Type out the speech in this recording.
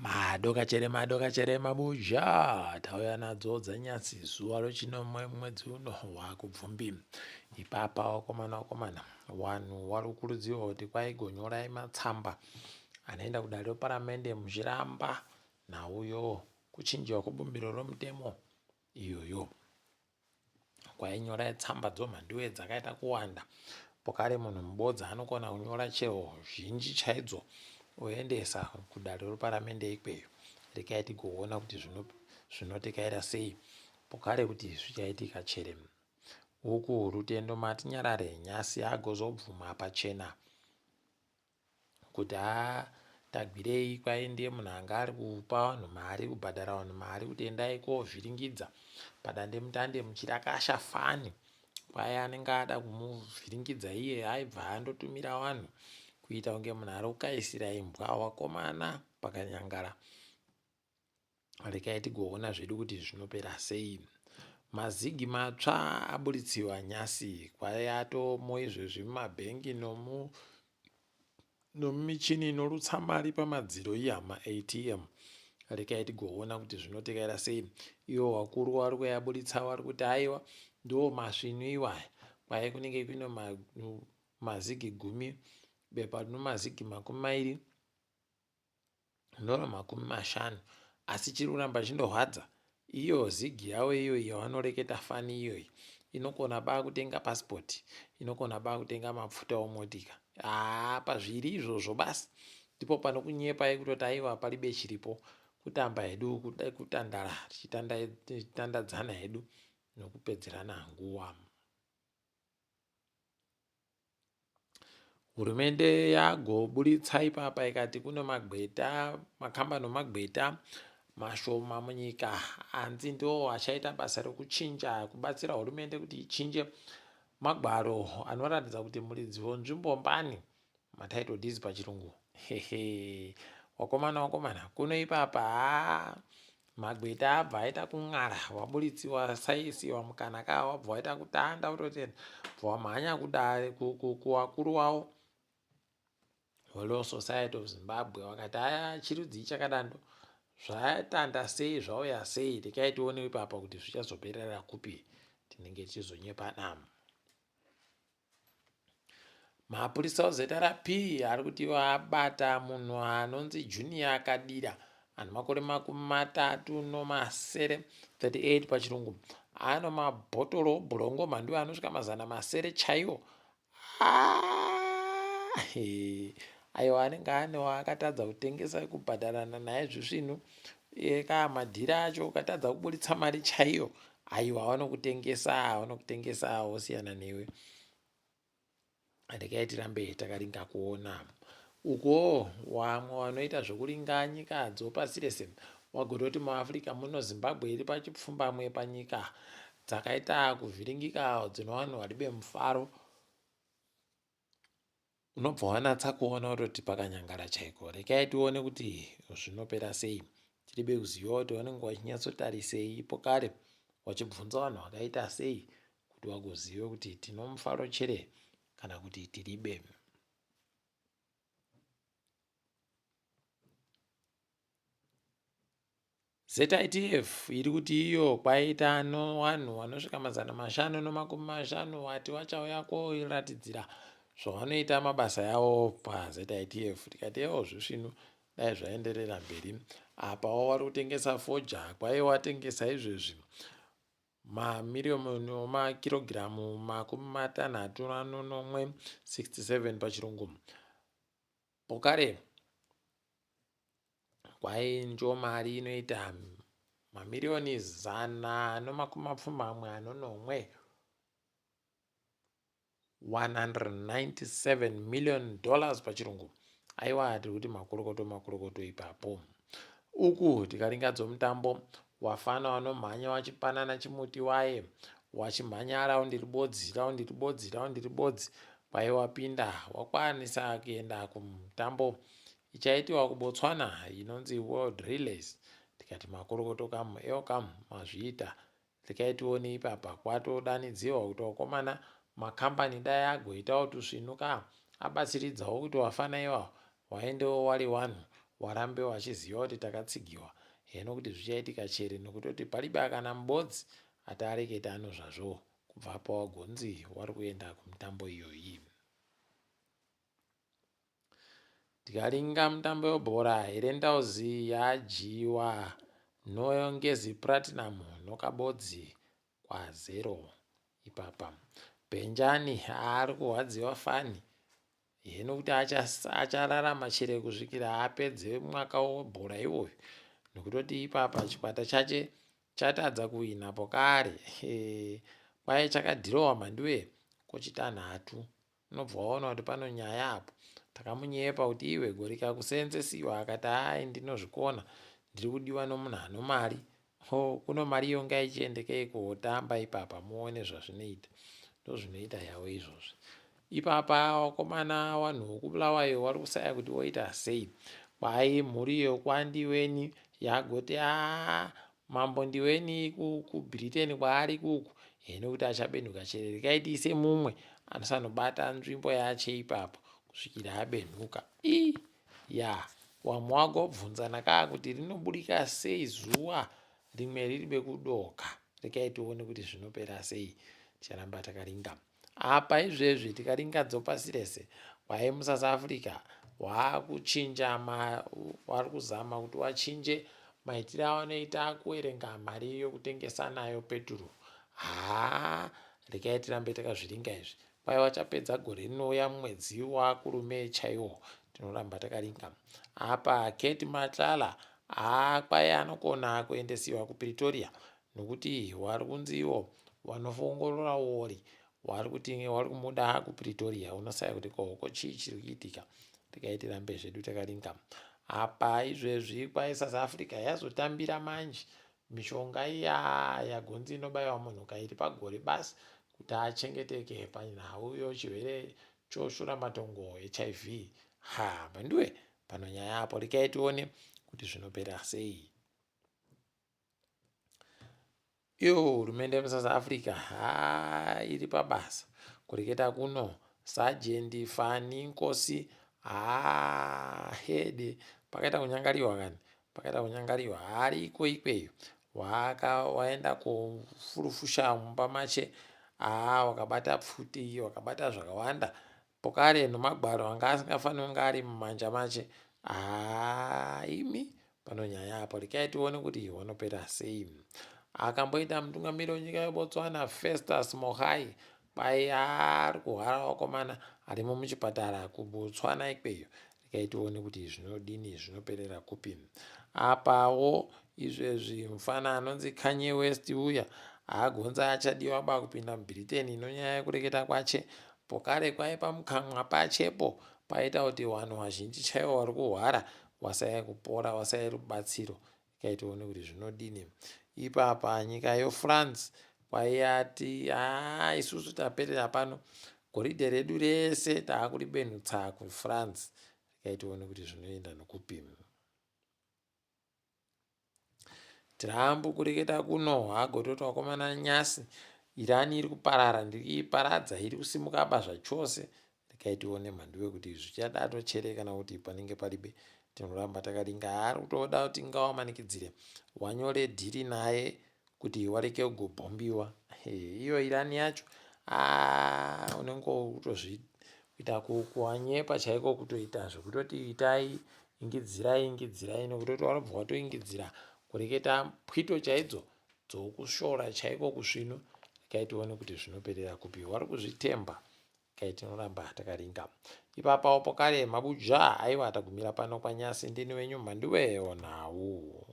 Madokachere madokachere mabuja tauya nadzo dzanyatsi zuva rochinomwe mwedzi uno wakubvumbi ipapa wakomana wakomana wanhu wari kukurudzirwa kuti kwaigonyorai matsamba anoenda kudare reparamende muchiramba nhau kuchinjiwa kwebumbiro romutemo iyoyo. Kwainyora tsamba dzomhanduwe dzakaita kuwanda pokare munhu mubodza anokona kunyora chero zhinji chaidzo oendesa kudare reparamende ikweyo rekai tigoona kuti zvinotekaira sei pokare kuti zvichaitika chere uku Rutendo Matinyarare nyasi agozobvuma pachena kuti haa Tagwirei kwai ndiye munhu anga ari kupa vanhu mari kubhadhara vanhu mari kuti endai kovhiringidza padandemutande muchirakasha fani kwai anenge ada kumuvhiringidza iye aibva andotumira vanhu kuita kunge munhu ari kukaisira imbwa wakomana pakanyangara Rekai tigoona zvedu kuti zvinopera sei. Mazigi matsva aburitsiwa nyasi kwai atomo izvezvi mumabhengi nomu nomumichini inorutsa mari pamadziro iya maATM. Rekai tigoona kuti zvinotekaira sei. Ivo vakuru vari kuyaburitsa vari kuti aiwa ndiwo masvinu iwaya. Kwai kunenge kuine mazigi gumi bepa rino mazigi 20 ndora 50 asi chiri kuramba chindorwadza iyo zig yavo iyoyi yavanoreketa fani iyoyi inokona ba kutenga passport inokona ba kutenga mapfuta omotika haa pazviri izvozvo basi ndipo panokunyepai kutoti aiwa palibe chiripo kutamba hedu kutandara tichitandadzana hedu nokupedzerana nguva. Hurumende yagoburitsa ipapa ikati kune magweta, makambani emagweta mashoma munyika anzi ndiwo achaita basa rekuchinja kubatsira hurumende kuti ichinje magwaro anoratidza kuti muridzi wenzvimbo mbani matitle deeds pachirungu hehe wakomana wakomana kuno ipapa haa magweta abva aita kun'ara waburitsiwa saisiwa mukana ka wabva waita kutanda kutotenda bva wamhanya kudare kuwakuru wavo weLaw Society of Zimbabwe wakati aya chirudzii chakadando zvatanda sei zvauya sei rekai tione ipapa kuti zvichazoperera kupi tinenge tichizonyepana Mapurisa eZRP ari kuti abata munhu anonzi Junior Kadira ane makore 37 38 pachirungu ano mabhotoro obhurongo mhandu anosvika 600 chaiwo ah, aiwa anenge ane waakatadza kutengesa kubhadharana naye zvisvinu eka madhiri acho ukatadza kuburitsa mari chaiyo aiwa vanokutengesa vanokutengesa wosiyana newe regai tirambe takaringa kuona uko wamwe vanoita zvekuringa nyika dzopasi rese wagototi muafrica muno zimbabwe iri pachipfumbamwe panyika dzakaita kuvhiringika dzinowanhu wadibe mufaro Unobva wanatsa kuona kutoti pakanyangara chaiko. Rekai tione kuti zvinopera sei. Tiribe kuziva kuti vanenge vachinyatsotarisei ipo kare vachibvunza vanhu vakaita sei kuti vagozive kuti tinomufaro chere kana kuti tiribe. ZITF iri kuti iyo kwaita vanhu vanosvika 550 vati vachauya koratidzira zvavanoita mabasa yavo paZITF. Tikati ewo zvisvinu dai zvaenderera mberi. Apawo vari kutengesa fodya kwaive watengesa izvezvi mamiriyoni emakirogiramu 67 67 pachirungu. Pokare kwainjo mari inoita mamiriyoni 197 197 million dollars pachirungu aiwa tiri kuti makorokoto makorokoto ipapo uku tikaringa dzomutambo wafana wanomhanya wachipanana chimuti waye wachimhanya raundi ribodzi raundi ribodzi raundi ribodzi kwaye wapinda wakwanisa kuenda kumutambo ichaitiwa kuBotswana inonzi World Relays tikati makorokoto kamu ewo kamu mazviita rekai tione ipapa kwatodanidziwa kuti wakomana makambani dai agoitawo tusvinu ka abatsiridzawo kuti wafana iwawo waendewo wari wanhu Warambe wachiziva kuti takatsigiwa heno kuti zvichaitika chere nokutoti palibe kana mubodzi ati areketa anozvazvo kubva pawagonzi wari kuenda kumutambo iyoyi. Tikaringa mutambo webhora Herentals yadyiwa noNgezi Platinum nokabodzi kwazero ipapa. Benjani ari kurwadziwa fani hino kuti achararama chere kusvikira apedze mwaka webhora iwoyu nokutoti ipapa chikwata chache chatadza kuwina pokare kwaye chakadhirowa mhanduwe kochitanhatu Unobva waona kuti pano nyaya apo. Takamunyepa kuti iwe gore rikakuseenzesiwa akati hayi ndinozvikona ndiri kudiwa nomunhu ano mari. Ho kuno mari iyo ngaichiendekei kotamba ipapa muone zvazvinoita. Ndozvinoita yavo izvozvi. Ipapa wakomana wanhu wekuBulawayo wari kusaya kuti woita sei. Kwai mhuri iyo kwaNdiweni yagoti haa Mambo Ndiweni kuBritain kwaari kuku heno kuti achabenhuka chere regai tiise mumwe anosanobata nzvimbo yache ipapo kusvikira abenhuka ii ya wamwe wagobvunzana kaa kuti rinoburika sei zuva rimwe riribe kudoka regai tione kuti zvinopera sei ticharamba takaringa Apa izvezvi tikaringa dzopasi rese kwai muSouth Africa waakuchinja ma wari kuzama kuti wachinje maitire awanoita kuwerenga mari yokutengesa nayo peturu. Haa regai tirambe takazviringa izvi. Kwai wachapedza gore rinouya mumwedzi waKurume chaiwo tinoramba takaringa. Apa Kate Matlala haa kwai anokona kuendesiwa kuPretoria Nokuti wari kunzi iwo wanoongorora uori wari kuti wari kumuda kuPretoria unosaya kuti ko ko chii chiri kuitika regai tirambe zvedu takaringa apa izvezvi kwai South Africa yazotambira manje mishonga iya yagonzi inobaiwa munhu kairi pagore basi kuti achengeteke panhau yochirwere choshuramatongo hiv ha mhanduwe pano nyaya apo regai tione kuti zvinopera sei. Iyo hurumende yemuSouth Africa haa iri pabasa kureketa kuno Sergeant Fani Nkosi haa hede pakaita kunyangariwa kani pakaita kunyangariwa ariko ikweyo waka waenda kofurufusha mumba mache haa wakabata pfuti wakabata zvakawanda pokare nomagwaro anga asingafaniri kunge ari mumanja mache haa imi Pano nyaya apo rekai tione kuti wanopera sei. Akamboita mutungamiri wenyika yeBotswana Festus Mogae kwai ari kurwara wakomana arimo muchipatara kuBotswana ikweyo. Rekai tione kuti zvinodini zvinoperera kupi. Apawo izvezvi mufana anonzi Kanye West uya haagonza achadiwa ba kupinda muBritain inonyaya yekureketa kwache pokare kwai pamukamwa pachepo paita kuti vanhu vazhinji chaivo vari kuhwara wasaya kupora wasaya rubatsiro rekai tione kuti zvinodini ipapa nyika yofrance kwaiyati haa isusu taperera pano goridhe redu rese taakuribenhutsa kufrance rekai tione kuti zvinoenda nokupi Trump kureketa kuno agototi vakomana nyasi Iran iri kuparara ndiri kuiparadza iri kusimuka ba zvachose regai tione mhanduwe kuti zvichadaro chere kana kuti panenge paribe tinoramba takaringa ari kutoda kuti ngawamanikidzire wanyore dhiri naye kuti wareke kugobhombiwa iyo Iran yacho ah, unenge kutozviita kuwanyepa chaiko kutoita zvekutoti itai ingidzirai ingidzirai nekutoti wanobva watoingidzira kureketa pwito chaidzo dzokushora chaiko kusvinu rekai tione kuti zvinoperera kupi wari kuzvitemba kai tinoramba takaringa ipapawo pokare mabuja aiwa tagumira pano kwanyasi ndini wenyu mhanduwe onhau.